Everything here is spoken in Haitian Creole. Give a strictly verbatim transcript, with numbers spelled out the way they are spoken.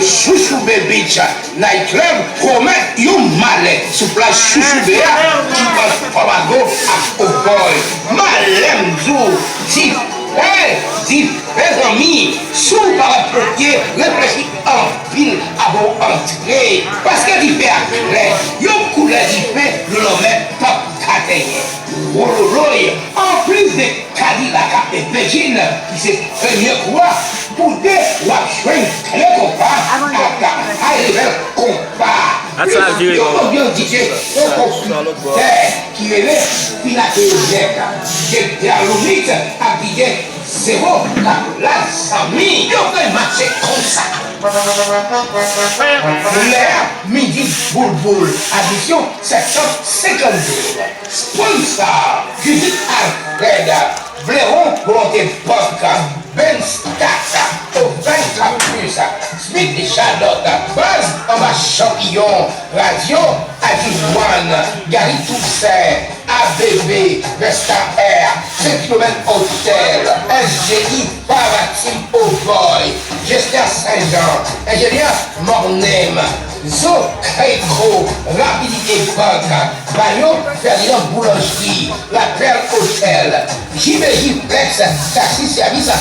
Chouchoube Beach Night Club pwomèt yon malè sou plaj Chouchoube a ki ant Fòmago ak Obòy. Malè m di w, dife, dife zanmi, si w pa wè potye, reflechi anpil avan w antre. Paske dife a klè, yon koulè dife dlo lanmè p ap ka tenyen. Wololoy, anplis de Kadilak ak Bedjine, ki se premye kou a, pou de w ap jwenn kle konpa ak high level konpa. Plis yon anbyans D J pwovokatè ki rele Pinake Jèk, D J Terlomit ak D J Zewo k ap la zanmi. Yo pral mache konsa. Koulè a, midi boulboul, adisyon sèt san senkannde. Sponsor, Cuisine Alfred, Blairon Volonté Bank, Ben Start, Auvergne Campus, Smith Charlotte, Baz Anba Chanpiyon, Radyo Adjouan, Gary Toussaint, A B B, Vesta Air, Saint Philomène Hotel, S G I, Paratim Obòy, Jester Saint-Jean, Enjenyè Mornem, Zo Credco, Rapidité Bank, Bayo Ferdinand Boulangerie, La Perle Hotel, J B J Flex, Taxi Service,